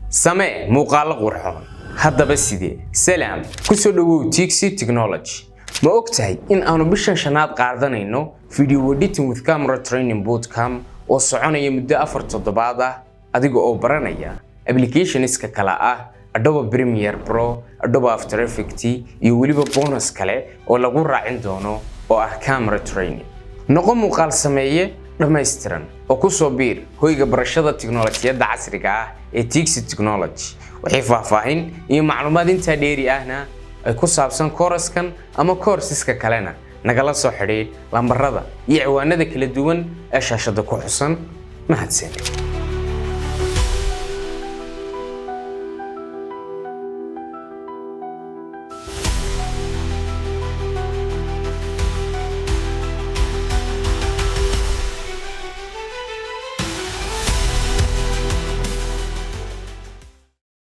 Samee muuqaallo qurxoon. Haddaba sidee? Salaam, kusoo dhawow Tixi Technology. Ma og tahay in aanu bishan shanaad qaadanayno video editing with camera training bootcamp oo soconaya muddo 4 toddobaad ah, adiga oo baranaya applicationska kala ah Adobe Premiere Pro, Adobe After Effects iyo weliba bonus kale oo lagu raacin doono oo ah camera training? Noqo muuqaal sameeye dhammaystiran oo ku soo biir hoyga barashada tiknoolajiyadda casriga ah ee Tixi Technology. Waxay faahfaahin iyo macluumaad intaa dheeri ahna ay ku saabsan kooraskan ama koorsiska kalena, nagala soo xidhiidh lambarada iyo ciwaanada kala duwan ee shaashada ku xusan. Mahadsanid.